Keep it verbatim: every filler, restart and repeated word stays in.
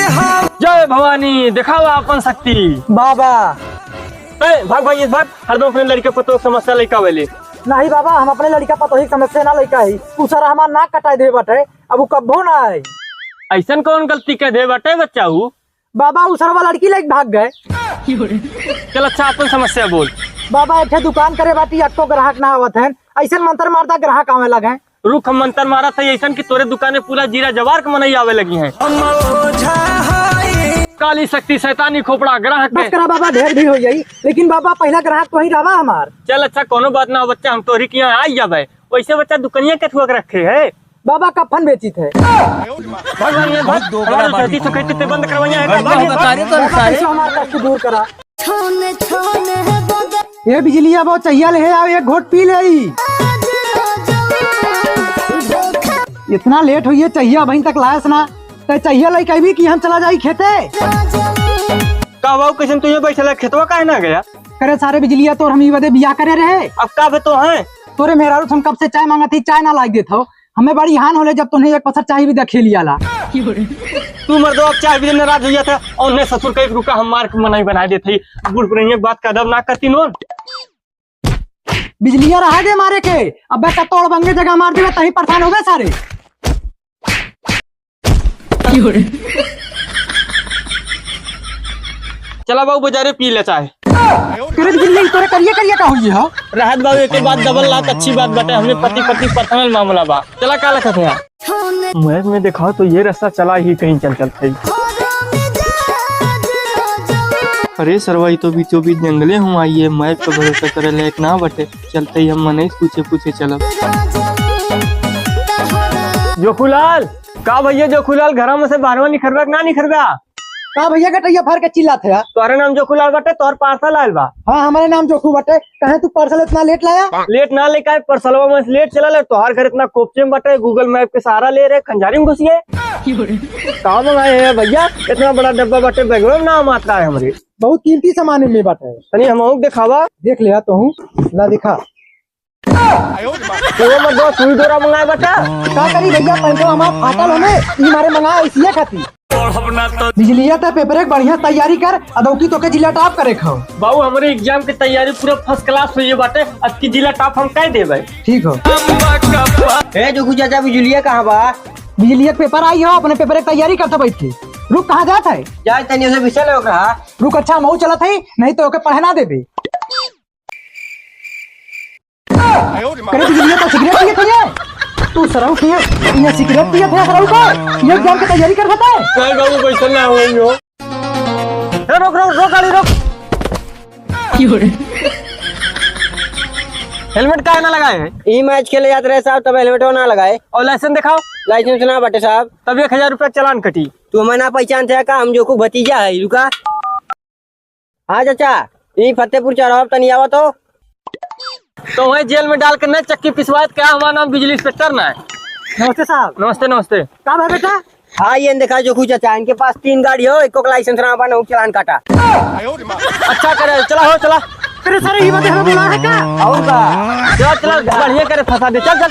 जय भवानी, देखावा आपन शक्ति। बाबा। ए, भाग भाग, इस भाग, हरदम अपने लड़िका पतोह के समस्या लइका वेले। नहीं बाबा, हम अपने लड़िका पतोही के समस्या ना लइका ही। उ सारा हमार नाक कटाई दे बाटे, अब उ कब्बो ना आई। अइसन कौन गलती कर दे बाटे बच्चा उ? बाबा, उ सरवा लड़की लेके भाग गए। चल अच्छा, अपन समस्या बोल। बाबा, एक ठे दुकान करे बाटी, अक्को ग्राहक ना आवत है। अइसन मंतर मारता ग्राहक आवे लगे। रुक, हम मंतर मारत है अइसन कि तोरे दुकाने पूरा जिला जवार के मनई आवे लगी हैं। काली शक्ति शैतानी खोपड़ा ग्राहक बस के। करा बाबा, ढेर भीड़ हो जाई, लेकिन बाबा पहिला ग्राहक तो ही रहवा हमार। चल अच्छा, कोनो बात ना बच्चा, हम तोरी के यहाँ आई जाबे। वैसे बच्चा दुकनिया के थुआ के रखे है। बाबा कफन बेचित है। भगवान ये बहुत भगवान दोगला बात। धरती से कहते ते बंद करवाइया है। बाबा, बाबा, कैसे हमारा कष्ट दूर करा। छोन छोन है बदन। ये बिजलिया बो, चहिया ले आओ, एक घोट पी ले। इतना लेट हुई है, चहिया अबहीं तक लायस ना, ते चहिया लेके अइबी कि हम चला जाई खेते। का बाबू, कैसन तू ये बैठल है, खेतवा काहे ना गया? करे सारे बिजलिया, तोर हम ई बदे बियाह करे रहे। अब का बे तो है? तोरे मेहरारू से हम कब से चाय मांगत ही, चाय ना लाइ देत हो। हमें बड़ी हान होले जब तोन्हें एक पसर चाय भी दे खेलियाला। तू मर्दो अब चाय भी नाराज हो जाता है और ने ससुर का एक रुका हम मार के मनई बनाइ देत ही। बूढ़ पुरनिया के बात का अदब ना करती नोन। बिजलिया रहा दे मारे के, अबे का तोड़ बंगे जगह मार देबे तहीं परेशान हो गए सारे। चला बाबू बाजारे पी ले चाय। करे बिजली तोरे करिया करिया का हुई है? रहत बाबू एक बात डबल लात अच्छी बात बाटे, हमने पति पति पर्सनल मामला बा। चला का लखत है? मैप में देखाओ तो ये रास्ता चला ही कहीं चल चलत है। अरे सरवा, ई तो बीचों बीच जंगले हुआ, ये मैप पे भरोसा करे लायक ना बटे। चलते ही हम मनई पूछे पूछे चलब। जोखूलाल, का भैया जोखूलाल, घरा में से बाहरवा निखरबा कि ना निखरबा? का भैया गटैया फार के चिल्लात है? तोहरे नाम जोखूलाल बटे, तोहर पार्सल आयल बा। हाँ, हमारे नाम जोखू बटे। कहे तू पार्सल इतना लेट लाया? लेट ना लेके आए, पार्सलवा में से लेट चला ले। तोहार घर इतना कोपचे में बटे, गूगल मैप के सहारा ले रहे, खंजारी में घुस गए। का मंगाए है भैया? इतना बड़ा डब्बा बटे, बैगवा में नाम आता है हमरे। बहुत कीमती सामान में बाटे। तनी हमहू के देखावा। देख ले तो हूँ, ला दिखा। तो मत दो, सुई डोरा मंगाए बटे। का करी भैया, पैंटवा हमार फाटल हमें, ई मारे मंगाए इसी खातिर। बिजलिया, ते पेपर एक बढ़िया तैयारी कर, अदौकी तोके जिला टॉप करे खाओ। बाबू, हमरे एग्जाम के तैयारी पूरा फर्स्ट क्लास हुई बाटे, अब की जिला टॉप हम कह देबे। ठीक हो। ए जोखू चाचा, बिजलिया कहाँ बा? बिजलिया के पेपर आई हो, अपने पेपर एक तैयारी करते बैठ के। रुक, कहाँ जात है? जाए तनी उसे विषय ले ओकरा। रुक, अच्छा, मऊ चलत है, नहीं तो ओके पढ़े ना देबे। करे बिजलिया तो सिगरेट पिए थे। तू सरऊ पिए, ये सिगरेट पिए थे सरऊ को। ये एग्जाम की तैयारी कर सकता है। नहीं बाबू, वैसे ना हो रही हो। ए, रोक, रोक, रोक, गाड़ी रोक। क्यों रे? हेलमेट काहे ना लगाए है? ई मैच खेले जात रहे साहब, तब हेलमेटो ना लगाए। और लाइसेंस दिखाओ। लाइसेंस ना बाटे साहब। तब एक हजार रुपया चालान कटी। तू हमें ना पहचान थे का? हम जोखू भतीजा है, रुका। हाँ चाचा, ई फतेहपुर चौराहा तनी आवा तो। तो वहीं जेल में डाल के न चक्की पिसवाए, क्या हमारा नाम बिजली इंस्पेक्टर ना है? नमस्ते साहब। नमस्ते, नमस्ते। का बा बेटा? हाँ, ये देखा जोखू चाचा, इनके पास तीन गाड़ी हो, एको का लाइसेंस ना बा, ना चालान काटा। अच्छा करे, चला हो, चला। अरे सर, ये बात हमें बोला है क्या? और का? चला, चला, बढ़िया करे फंसा दे, चल, चल।